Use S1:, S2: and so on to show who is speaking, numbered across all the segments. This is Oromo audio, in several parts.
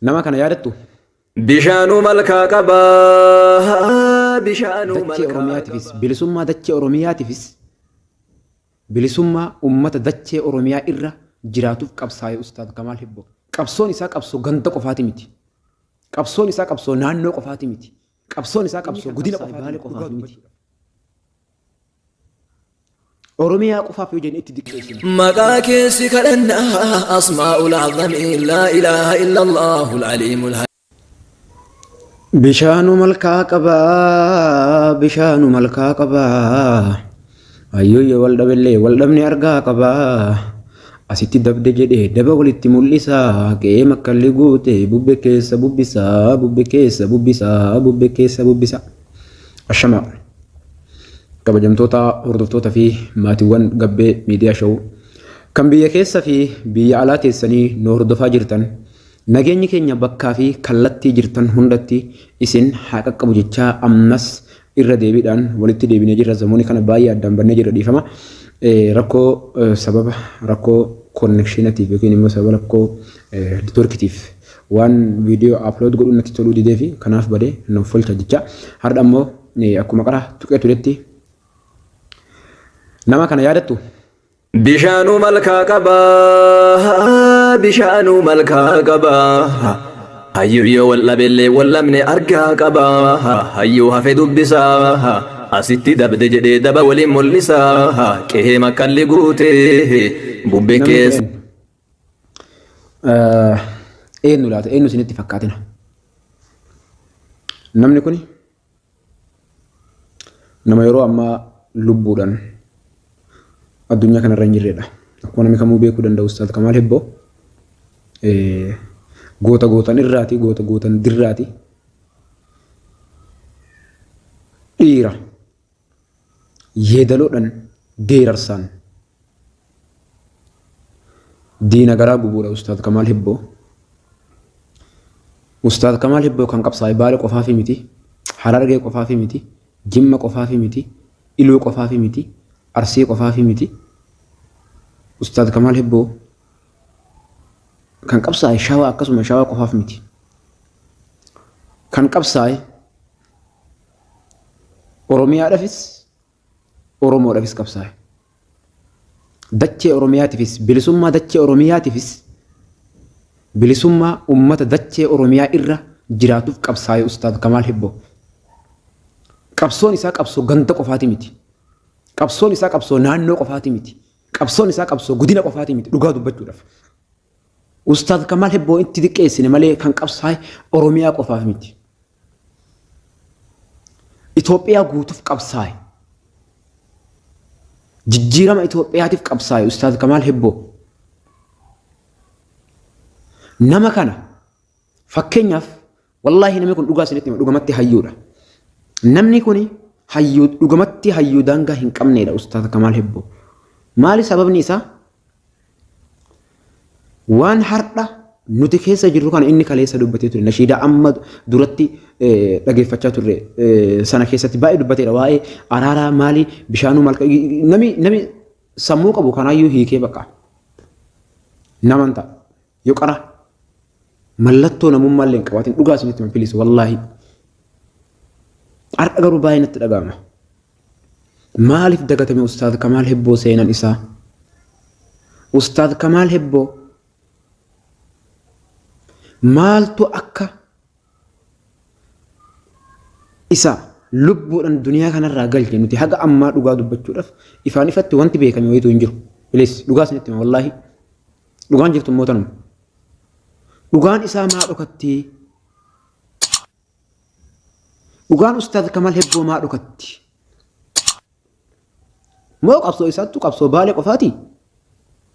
S1: Nama kana yaadattu?
S2: Bishaanuu malkaa qaba. Bishaanuu
S1: Dachee
S2: malkaa
S1: Oromiyaatifis
S2: qaba.
S1: bilisummaa dachee Oromiyaatifis bilisummaa ummata dachee Oromiyaa irra jiraatuuf qabsaa'e Ustaaz Kamaal Hibboo. Qabsoon isaa qabsoo ganda qofaati miti. Qabsoon isaa qabsoo naannoo qofaati miti. Qabsoon isaa qabsoo godina qofaati miti. Oromiyaa qofaaf yoo jenne itti diqqeessina.
S2: Maqaa keessi kadhannaa asmaa'ul azamii laa ilaaha illallaahu aliimul
S1: Bishaanu malkaa qabaa, bishaanu malkaa qabaa. Hayyooyyoo wal dhabellee wal dhabne argaa qabaa. Asitti dabde jedhee daba walitti mul'isaa. Qe'ee makkalli guute bubbe keessa bubbisaa, bubbe keessa bubbisaa, bubbe keessa bubbisaa. Ashamaa. Kabajamtoota hordoftoota fi maatiiwwan Gabbee Miidiyaa Show kan biyya keessa fi biyya alaa teessanii nu hordofaa jirtan, nageenyi keenya bakkaa fi kallattii jirtan hundatti isin haa qaqqabu jechaa, ammas irra deebiidhaan walitti deebinee jirra. Zamoonni kana baay'ee addaan bannee jirra, dhiifama. Rakkoo sababa rakkoo connectionatiif yookiin immoo sababa rakkoo networkitiif waan viidiyoo upload godhuun natti toluu didee fi kanaaf badee nuuf folcha jecha. Har'a ammoo akkuma qara tuqee turetti, nama kana yaadattu?
S2: Bishaanuu malkaa qaba. Bishaanuu malkaa qaba. Hayyuu yoo wal dhabellee wal dhabne argaa qaba. Hayyuu hafe dubbisaa. Asitti dabde jedhee daba waliin mul'isaa. Qe'ee makkalli guutee bubbe
S1: Namni kun
S2: keessa.
S1: eenyu? Eenyu laata? Eenyu isinitti fakkaatina? Namni kun nama yeroo ammaa lubbuudhaan addunyaa kanarra hin jirredha. Akkuma namni kamuu beekuu danda'u, Ustaaz Kamaal Hibboo goota gootan irraati, goota gootan dirraati. Dhiira yeedaloodhaan geerarsaan diina garaa gubuudha Ustaaz Kamaal Hibboo. Ustaaz Kamaal Hibboo kan qabsaa'e Baale qofaafi miti, Harargee qofaafi miti, Jimma qofaafi miti, Iluu qofaafi miti, Arsii qofaafi miti. Ustaaz Kamaal Hibboo kan qabsaa'e Shawaa, akkasuma Shawaa qofaaf miti. Kan qabsaa'e Oromiyaadhaafis Oromoodhaafis qabsaa'e. Dachee Oromiyaatifis, bilisummaa dachee Oromiyaatifis, bilisummaa uummata dachee Oromiyaa irra jiraatuuf qabsaa'e Ustaaz Kamaal Hibboo. Qabsoon isaa qabsoo ganda qofaati miti. Qabsoon isaa qabsoo naannoo qofaati miti. Qabsoon isaa qabsoo godina qofaati miti, dhugaa dubbachuudhaaf. Ustaaz Kamaal Hibboo itti xiqqeessine malee kan qabsaa'e Oromiyaa qofaaf miti. Itoophiyaa guutuuf qabsaa'e. Jijjiirama Itoophiyaatiif qabsaa'e Ustaaz Kamaal Hibboo. Nama kana fakkeenyaaf, wallaahi namni kun, dhugaa isinitti hima, dhugamatti hayyuudha. Namni kun hayyuu dhugamatti, hayyuu daangaa hin qabneedha Ustaaz Kamaal Hibboo. Maali sababni isaa? Waan har'a nuti keessa jirru kana inni kaleessa dubbatee ture. Nashiidaa amma duratti dhageeffachaa turre sana keessatti baay'ee dubbateera. Waa'ee araaraa maali, bishaanuu maal, nami sammuu qabu kanaayyuu hiikee bakka. Naman ta'a. Yoo qara mallattoo namummaa illee hin qabaatin, dhugaa isinitti hima, please, wallaahi. Har'a garuu baay'ee natti dhaga'ama. Maaliif dagatame Ustaaz Kamaal Hibboo seenan isaa? Ustaaz Kamaal Hibboo maaltu akka isa lubbuudhaan duniyaa kanarraa galche nuti haga ammaa dhugaa dubbachuudhaaf ifaan ifatti wanti beekame wayitu hin jiru. Please, dhugaa isinitti hima, wallaahi. Dhugaan jirtu immoo tanuma. Dhugaan isaa maa dhokatti? Dhugaan Ustaaz Kamal Hebboo maa dhokatti? Moo qabsoo isaattu qabsoo Baalee qofaati?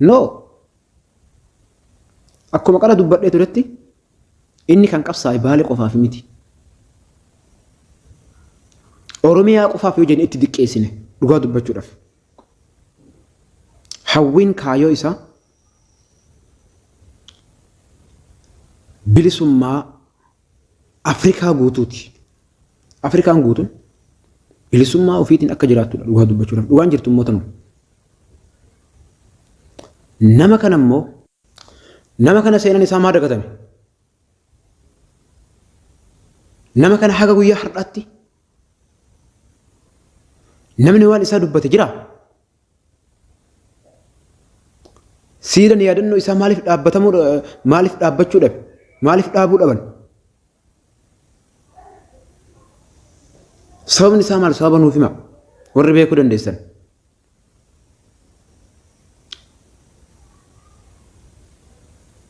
S1: No. Akkuma qara dubbadhee turetti, inni kan qabsaa'e Baalee qofaaf miti. Oromiyaa qofaaf yoo jenne itti diqqeessine, dhugaa dubbachuudhaaf. Hawwiin kaayoo isaa bilisummaa Afrikaa guutuuti. Afrikaan guutuun bilisummaa ofiitiin akka jiraattudha, dhugaa dubbachuudhaaf. Dhugaan jirtu immoo tanuma. Nama kana immoo, nama kana seenan isaa maa dagatame? Nama kana haga guyyaa har'aatti namni waan isaa dubbate jira. Siidaan yaadannoo isaa maaliif dhaabbatamuu, maaliif dhaabbachuu dhabe? Maaliif dhaabuu dhaban? Sababni isaa maal? Sababa nuuf hima. Warri beekuu dandeessan.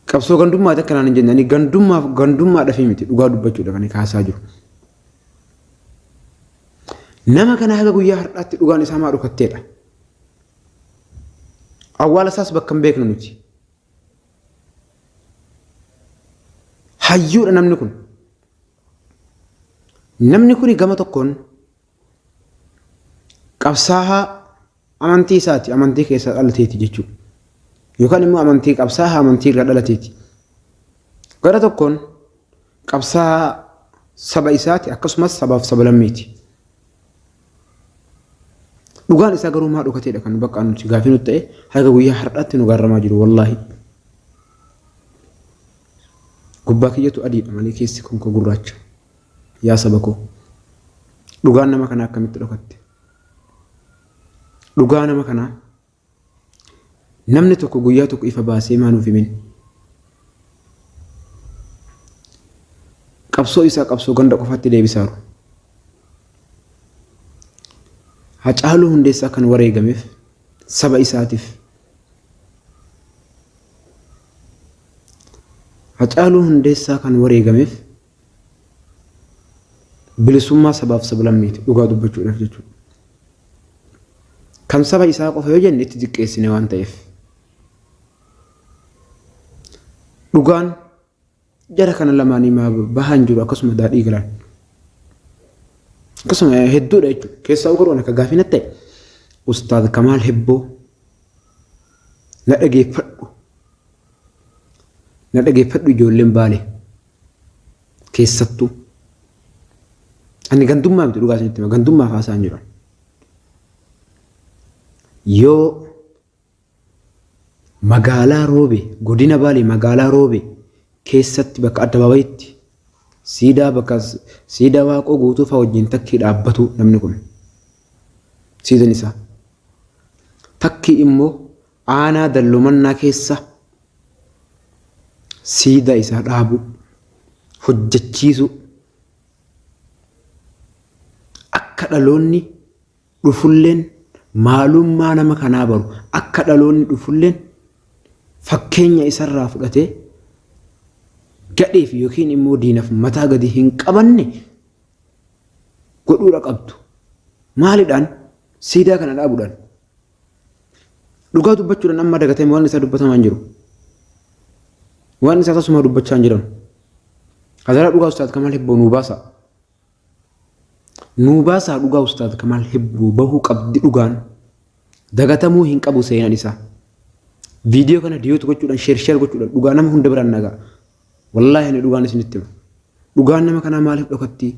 S1: Qabsoo gandummaati akkanaan hin jenne. Ani gandummaaf gandummaadhaaf miti, dhugaa dubbachuudha kan kaasaa jiru. Nama kana haga guyyaa har'aatti dhugaan isaa maa dhokatteedha? Awwaala isaas bakka hin beeknu nuti. Hayyuudha namni kun. Namni kun gama tokkoon qabsaahaa amantii isaati, amantii keessaa dhalateeti jechuudha. Yookaan immoo amantii qabsaahaa amantii irraa dhalateeti. Gara tokkoon qabsaahaa saba isaati, akkasumas sabaaf sablammiiti. Dhugaan isaa garuu maa dhokateedha kan bakka nuti gaafii nutti ta'e, haga guyyaa har'aatti nu gaarramaa jiru wallaahi. Gubbaa kiyyatu adiidha malee keessi kun koo gurraacha. Yaa saba koo. Dhugaan nama kanaa akkamitti dhokatte? Dhugaa nama kanaa namni tokko guyyaa tokko ifa baasee maa nuuf himin? Qabsoo isaa qabsoo ganda qofaatti deebisaaru. Hacaaluu Hundeessaa kan wareegameef saba isaatiif. Hacaaluu Hundeessaa kan wareegameef bilisummaa sabaaf sablammiiti, dhugaa dubbachuudhaaf jechuudha. Kan saba isaa qofa yoo jenne itti xiqqeessine waan ta'eef. Dhugaan jara kana lamaanii maa bahaan jiru akkasuma daadhii galan. Akkasuma hedduudha jechuudha. Keessaa garuu akka gaafii natti ta'e, Ustaaz Kamaal Hebboo, na dhageeffadhu. Na dhageeffadhu, ijoolleen Baale keessattuu. Ani gandummaa miti, dhugaa isinitti hima, gandummaaf haasa'an jiran. Yoo magaalaa Roobe, godina Baalee magaalaa Roobe keessatti bakka addabaabayitti siidaa, bakka siidaa Waaqoo Guutuu fa'aa wajjin takkii dhaabbatu namni kun. Siidan isaa. Takkii immoo aanaa Dallumannaa keessa siidaa isaa dhaabu, hojjechiisu, akka dhaloonni dhufulleen maalummaa nama kanaa baru, akka dhaloonni dhufulleen fakkeenya isarraa fudhatee gadheef yookiin immoo diinaf mataa gadi hin qabanne godhuudha qabdu. Maalidhaan? Siidaa kana dhaabuudhaan. Dhugaa dubbachuudhaan amma dagatame, waan isaa dubbatamaa hin jiru. Waan isaa tasuma dubbachaa hin jiran. Hadaraa dhugaa Ustaaz Kamaal Hebboo nuu baasaa. Nuu baasaa, dhugaa Ustaaz Kamaal Hebboo bahuu qabdi dhugaan. Dagatamuu hin qabu seenaan isaa. Viidiyoo kana duet gochuudhaan, share share gochuudhaan dhugaa nama hunda biraan nagaa. Wallaahi ani dhugaan isinitti hima. Dhugaan nama kanaa maaliif dhokatti?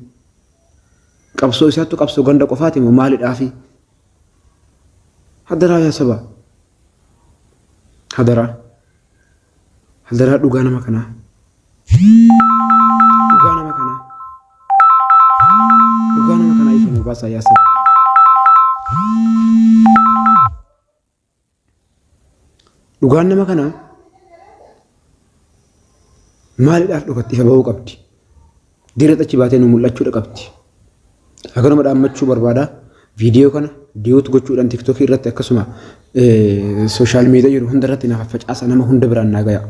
S1: Qabsoo isaattu qabsoo ganda qofaati moo maalidhaafi? Hadaraa yaa saba. Hadaraa. Hadaraa dhugaa nama kanaa. Dhugaa nama kanaa. Dhugaa nama kanaa ifa nuu baasaa yaa saba. Dhugaan nama kanaa maalidhaaf dhokatti? Ifa bahuu qabdi. Dirra achi baatee nu mul'achuudha qabdi. Haganuma dhaammachuu barbaada. Viidiyoo kana duet gochuudhaan TikTokii irratti akkasuma social media jiru hunda irratti na facaasa, nama hunda biraan naa gaya.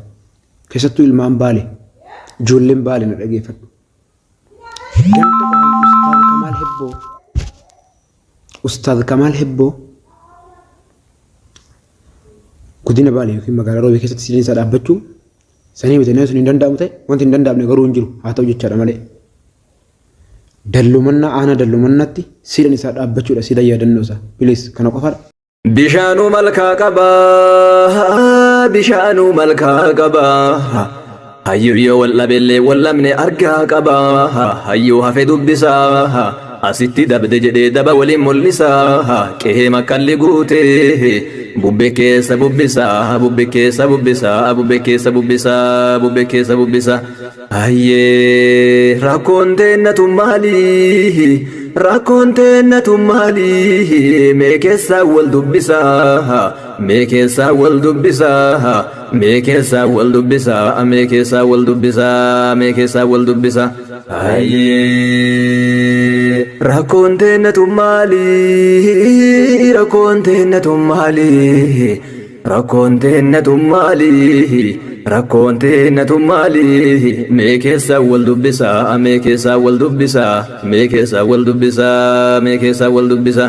S1: Keessattuu ilmaan Baale, ijoolleen Baale na dhageeffadhu. Ganda qofaan Ustaaz Kamaal Hebboo, Ustaaz Kamaal Hebboo godina Baalee yookiin magaalaa Roobee keessatti siidaan isaa dhaabbachuu sanii miti, sun hin danda'amu ta'e, wanti hin danda'amne garuu hin jiru haa ta'u jechaadha malee. Dallumannaa, aanaa Dallumannaatti siidaan isaa dhaabbachuudha, siidaa yaadannoo isaa. Please, kana qofaadha.
S2: Bishaanuu malkaa qabaa, bishaanuu malkaa qabaa. Hayyuu yoo wal dhabellee wal dhabne argaa qabaa. Hayyuu hafe dubbisaa. Asitti dabde jedhee daba waliin mul'isa. Qe'ee makkalli guutee bubbe keessa bubbisa, bubbe keessa bubbisa, bubbe keessa bubbisa, bubbe keessa bubbisa. Hayyee, rakkoon teennatu maali? Rakkoon teennatu maali? Mee keessaa wal dubbisa, mee keessaa wal dubbisa, mee keessaa wal dubbisa, mee keessaa wal dubbisa, mee keessaa wal dubbisa. Hayyee, rakkoon teennatu maali? Rakkoon teennatu maali? Rakkoon teennatu maali? Rakkoon teennatu maali? Mee keessaa wal dubbisa, mee keessaa wal dubbisa, mee keessaa wal dubbisa, mee keessaa wal dubbisa.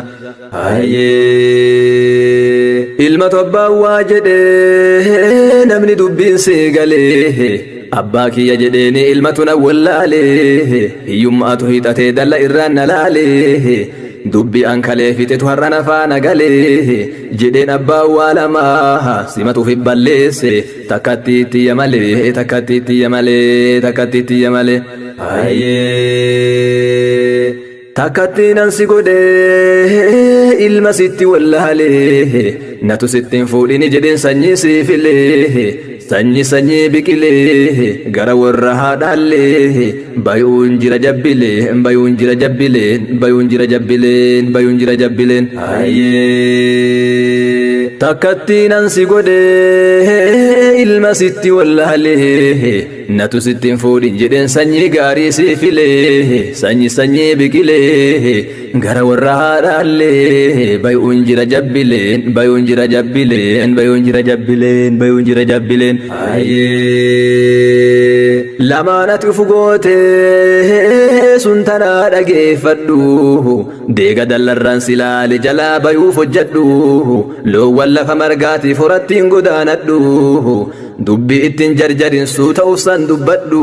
S2: Hayyee, ilma tobbaa waa jedhee namni dubbiin seegalee, abbaa kiyya jedheeni ilmatu na wallaalee, hiyyummaatu hiixatee dalla irraan na laalee, dubbi an kalee fixetu har'a na faana galee jedheen, abbaa waa lamaa simatuuf balleesse, takkatti ittiyya malee, takkatti ittiyya malee, takkatti ittiyya malee. Hayyee, takkatti nan si godhee ilma sitti wallaalee, natu sittiin fuudhini jedheen sanyii siifilee, sanyii sanyii biqilee gara warra haadhaallee, bayuun jira jabbilee, bayuun jira jabbileen, bayuun jira jabbileen, bayuun jira jabbileen. Hayyee, takkatti nan si godhee ilma sitti wallaalee, natu sittiin fuudhin jedheen sanyii gaarii siifilee, sanyii sanyii biqilee gara warra haadhaallee, bayuun jira jabbileen, bayuun jira jabbileen, bayuun jira jabbileen, bayuun jira jabbileen. Hayyee, lamaan ati ufu gootee sun tanaa dhageeffadhu, deega dallarraan silaale jalaa bayuuf hojjadhu, loowwan lafa margaatiif horattiin godaanadhu, dubbii ittiin jarjarin suuta ufsan dubbadhu,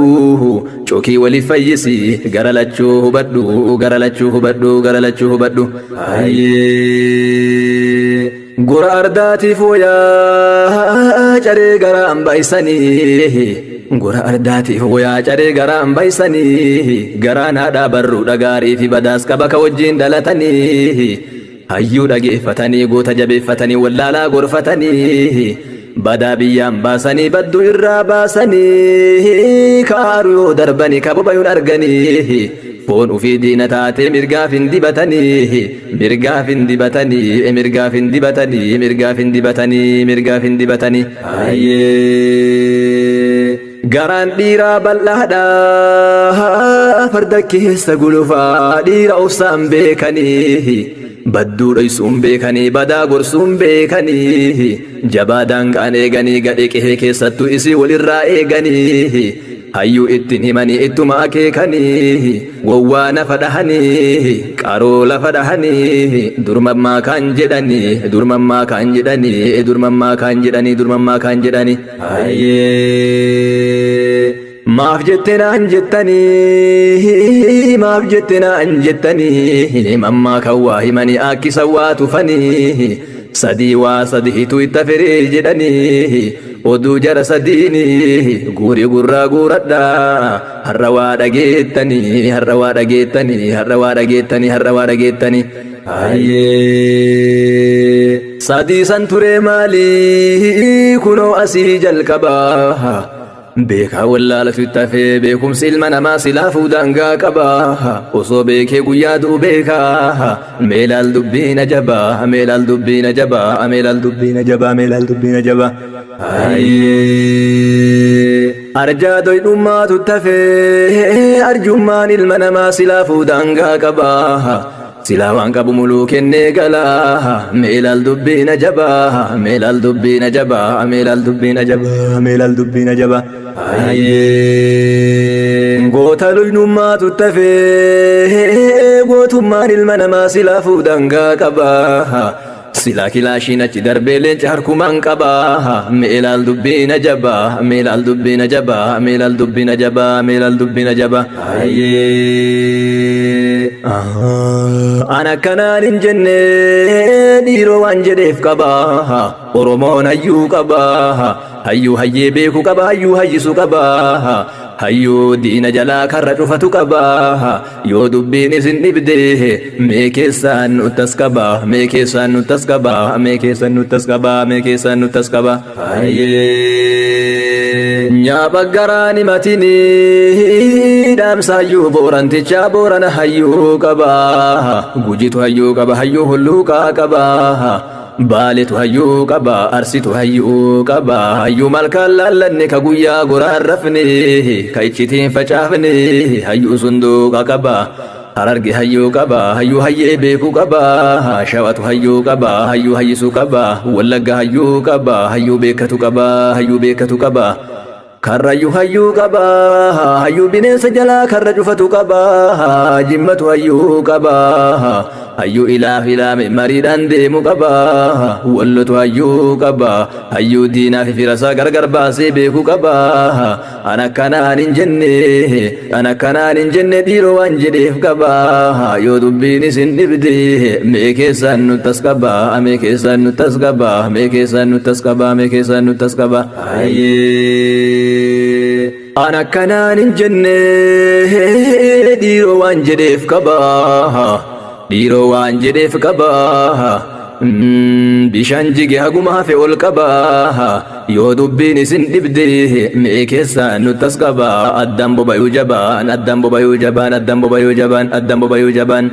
S2: cokii waliif fayyisi, gara lachuu hubadhu, gara lachuu hubadhu, gara lachuu hubadhu. Hayyee, gora ardaatiif wayaa caree garaan baay'isanii, gora ardaatiif wayaa caree garaan baay'isanii, garaan haadhaa barruu dhagaarii fi badaas qaba ka wajjiin dhalatanii, hayyuu dhageeffatanii, goota jabeeffatanii, wallaalaa gorfatanii, badaa biyyaan baasanii, badduu irraa baasanii, kaaru yoo darbanii kabobayuun arganii, foon ufii diina taatee mirgaaf hin dibatanii, mirgaaf hin dibatanii, mirgaaf hin dibatanii, mirgaaf hin dibatanii, mirgaaf hin dibatanii. Hayyee, garaan dhiiraa bal'aadha, farda keessa gulufaa, dhiira obsaan beekanii, badduu dhoysuun beekanii, badaa gorsuun beekanii, jabaa daangaan eeganii, gadhee qehee keessattuu isii walirraa eeganii, hayyuu ittiin himanii ittuma akeekanii, wowwaa nafa dhahanii, qaroo lafa dhahanii, durmammaa kan jedhanii, durmammaa kan jedhanii, durmammaa kan jedhanii, durmammaa kan jedhanii. Hayyee, maaf jette naan jettanii, maaf jette naan jettanii, mammaa kan waa himanii akkisa waa tufanii, sadii waa sadiitu itti firee jedhanii, oduu jara sadiini guurii gurraa guuradhaa, har'a waa dhageettanii, har'a waa dhageettanii, har'a waa dhageettanii, har'a waa dhageettanii. Hayyee, sadii san turee maalii kunoo asii jalqabaa, beekaa wallaalatu itti hafee, beekumsi ilma namaa silaafuu daangaa qaba, osoo beekee guyyaa du'u beekaa, meelaal dubbiina jabaa, meelaal dubbiina jabaa, meelaal dubbiina jabaa, meelaal dubbiina jabaa. Hayyee, arjaa doydhummaatu itti hafee, arjummaan ilma namaa silaafuu daangaa qaba, silaa waan qabu muluu kennee galaa, meelaal dubbiina jabaa, meelaal dubbiina jabaa, meelaal dubbiina jabaa, meelaal dubbiina jabaa. Hayyee, goota luynummaatu itti hafee, gootummaan ilma namaa silaafuu daangaa qaba, silaa kilaashiin achi darbee leenca harkumaan qaba, meelaal dubbiina jabaa, meelaal dubbiina jabaa, meelaal dubbiina jabaa, meelaal dubbiina jabaa. Hayyee, an akkanaan hin jenne dhiiroo, waan jedheef qaba, Oromoon hayyuu qaba, hayyuu hayyee beeku qaba, hayyuu hayyisu qaba. Hayyuu diina jalaa karra cufatu qaba. Yoo dubbiin isin dhibde mee keessaan nuttas qaba. Mee keessaan nuttas qaba. Mee keessaan nuttas qaba. Mee keessaan nuttas qaba. Nyaapha garaan himatini dhaamsaayyuu boorantichaa boorana hayyuu qaba. Gujitu hayyuu qaba. Hayyuu hulluuqaa qaba. Baaletu hayyuu qaba. Arsitu hayyuu qaba. Hayyuu malkaan laallanne ka guyyaa goraan rafne ka iccitiin facaafne hayyuu sunduuqa qaba. Hararge hayyuu qaba. Hayyuu hayyee beekuu qaba. Shawatu hayyuu qaba. Hayyuu hayyisuu qaba. Wallagga hayyuu qaba. Hayyuu beekatu qaba. Hayyuu beekatu qaba. Karrayyuu hayyuu qaba. Hayyuu bineensa jalaa karra cufatu qaba. Jimmatu hayyuu qaba. Hayyuu ilaaf ilaame mariidhaan deemu qaba. Wallotu hayyuu qaba. Hayyuu diinaa fi firasaa gargar baasee beekuu qaba. An akkanaan hin jenne, an akkanaan hin jenne dhiiroo waan jedheef qaba. Yoo dubbiin isin dhibde mee keessaan nuttas qaba. Mee keessaan nuttas qaba. Mee keessaan nuttas qaba. Mee keessaan nuttas qaba. An akkanaan hin jenne dhiiroo waan jedheef qaba. Dhiiroo waan jedheef qaba. Bishaan jige haguma hafe ol qaba. Yoo dubbiin isin dhibde mee keessaan nuttas qaba. Addaan bobayuu jabaan, addaan bobayuu jabaan, addaan bobayuu jabaan, addaan bobayuu jabaan.